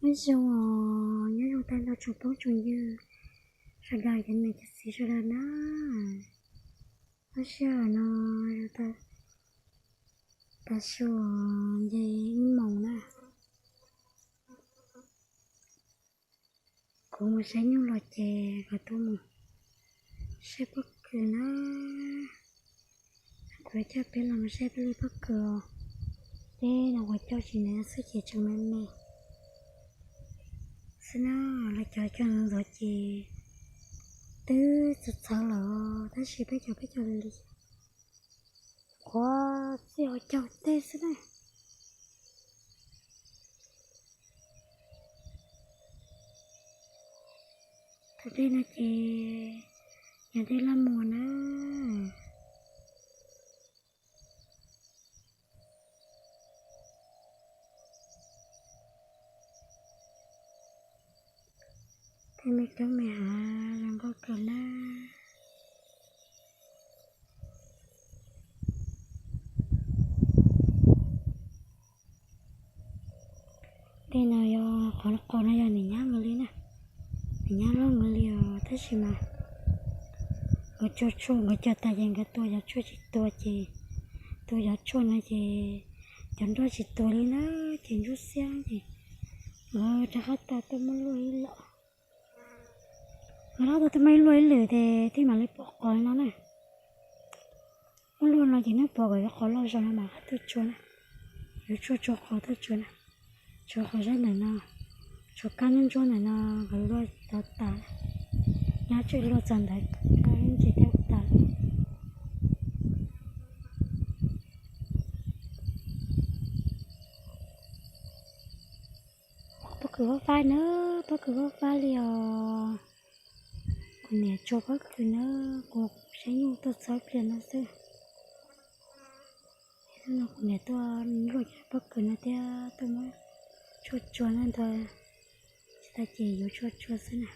Nyob zoo os, nyob zoo tag nrho tsoom phooj tsoom ywg sawv daws, cov niam cov txiv sawv daws na. Lub sij hawm no yog tav su nce ib moos na. Kuv mus saib nyuj los ces kuv tuaj mus saib pob kws na. Kuv coj peb los mus saib peb li pob kws os. Peb no ua coj tsis ntev xwb ces tseem me me xwb na. Lawv cov coj ntxov ntxov ces twb txawv txawv lawm, tab sis peb cov peb cov li qhuav txij hauv caug tej xwb na. Tus dej no ces yog dej Laj Muas na. Tej me roob me hav zoo nkauj kawg na. Tej no yog qhov qos no yog niam nyab nkawd li na, niam nyab loj nkawd li os, tab sis mas nkawd tsuag tshuaj, nkawd cog tas ces nkawd tua cov tshuaj tsis tua ces, tua cov tshuaj no ces cov nroj tsis tuag li na, ces ntsuab xiab ces nkawd rov qab tau tuaj muab luaj ib lwm. Nkawd rov qab tau tuaj muab luaj ib lwm ces thiaj mam li pom qos no na. Muab luaj no ces neb pom kom yuav qos loj zog no mas qab tuaj tsua na, yuav tshuaj tsua qos tuaj tsua na. Tshuav qhov zab ntawm no, tshuav kab ntsuab ntsuab ntawm no, nkawd luaj tau tas, nyab tswm luaj txog ntawd, ntsis thiaj tas. Pob kws fab fab na, pob kws fab fab li os. Kuv niam tsuag pob kws na, kuv saib nyuj tuaj txog ib pliag no xwb. Hnub no kuv niam tuaj luaj cov pob kws no thiab tuaj muab tshuaj tsua na, ntua tsis tau ces yuav tshuaj tsua xwb na.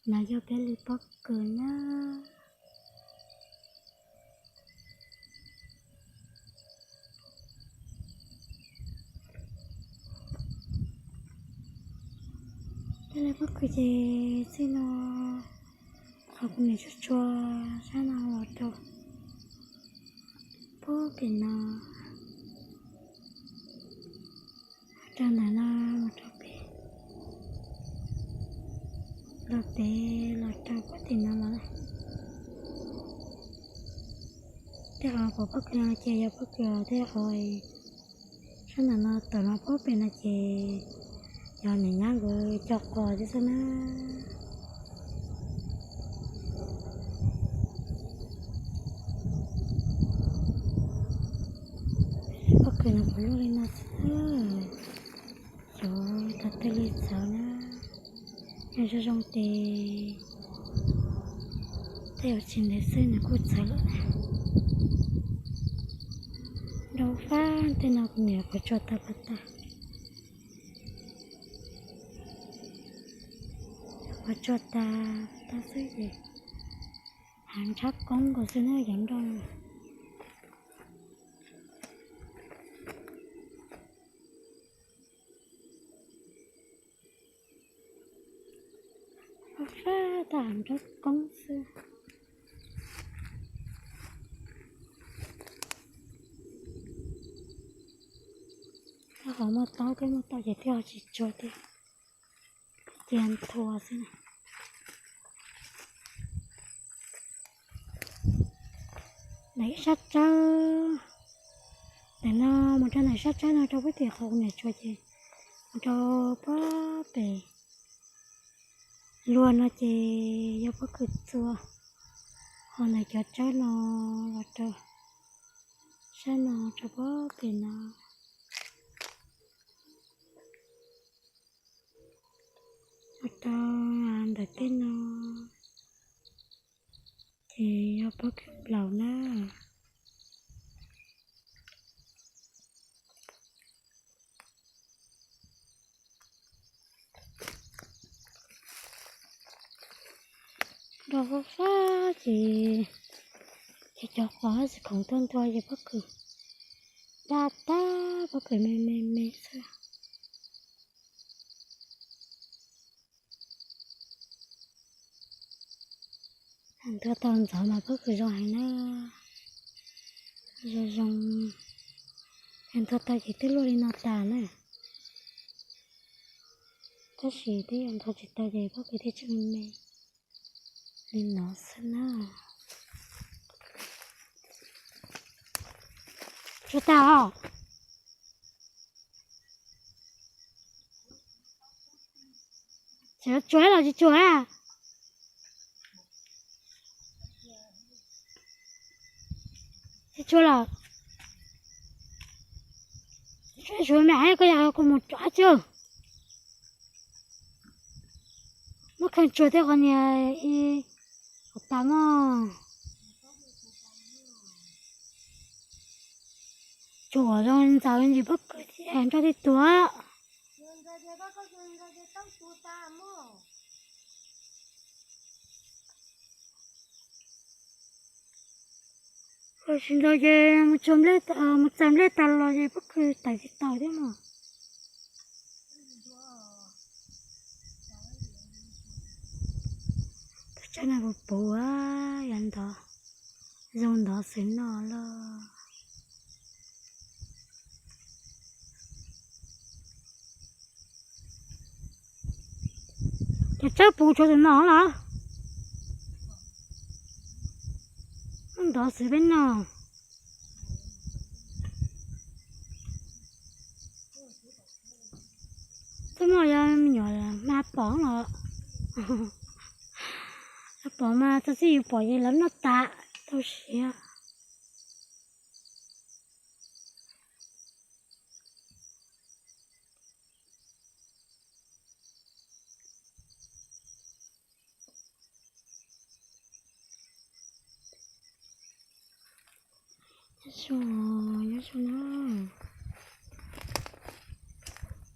No yog peb li pob kws na. Peb li pob kws ces txij no qhov kuv niam tshuaj tsua sab no los rau pem no, rau ntawm no mus rau pem, los pem los rau pem no los. Tej qhov pom pob kws no ces yog pob kws, tej qhov sab ntawm no tom no pem no ces yog niam nyab nkawd cog qos thiab xwb na. Pob kws no puav leej li no xwb. Xyov tau tej li txawv na, yog zoo zoo ces tej zaum tsis ntev xwb nws kuj txawv lawm na. Ntau fab tej no kuv niam qhuav tsua tag pas tag, qhuav tsua tag pas tag xwb ces hav nrhab koob nkaus xwb na cov nroj no. Fab fab tag hav nrhab koob xwb. Tej qhov muaj taub thiab muaj taub ces thiaj tsis tsua thiab, cia nthua xwb na. Ntawm ib sab tsawb, ntawm no mus rau ntawm sab tsawb no rau pem tim qhov kuv niam tsua ces mus rau pem luag no ces yog pob kws txua, ho ntawm cov tsawb no los rau sab no rau pem no, los rau ntawm tej no ces yog pob kws nplaum na. Nroj fab fab ces Ces cov qos xwb khoom tuaj ntua ces pob kws daj tag, pob kws me me me xwb. Ntua tau ntxov mas pob kws zoo heev na. Zoo zoo. Ntua tau ces twb luaj li no tas na. Tab sis twb yog ntua tsis tau ces pob kws thiaj tseem me li no xwb na. Tsuag tag os. Tseem tsuag los tsis tsuag a? Tsis tsuag los? Tsuag tsuag me, koj yog kuv mus tsuag tsuag. Muab kheej tsuag thiab qhov niag ib qhov tas mog. Tsuag zoo ntxaws ntsis pob kws thiab nroj thiaj tuag. Los tsis ntxaws ces mus txawm nplej tas los ces pob kws tawm tsis tau thiab mog. Tus tsawb no puv puv, yog ntov, zoo ntov xwb no los. Cov tsawb puv tshuav tus no los? Muab ntov xwb peb no. Twb muaj yog me nyuam mas pom los, pom mas txog txij yus pom ces lawv noj tas tau siav. Nyob zoo, nyob zoo na.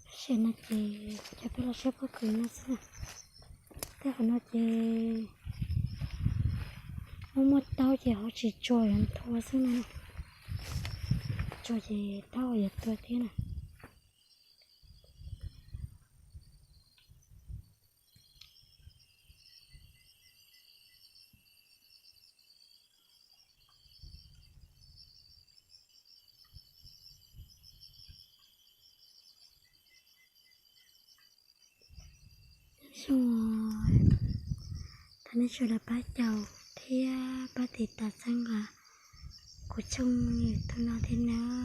Tam sim no ces cov peb los saib pob kws no xwb na. Tej qhov no ces muaj muaj taub ces ho tsis tsuag, yuav nthua xwb na. Tsuag ces taub yuav tuag thiab na. Zoo, thov nej sawv daws pab caum thiab pab tiv tas txhawb nqa kuv tshooj YouTube no thiab nawb.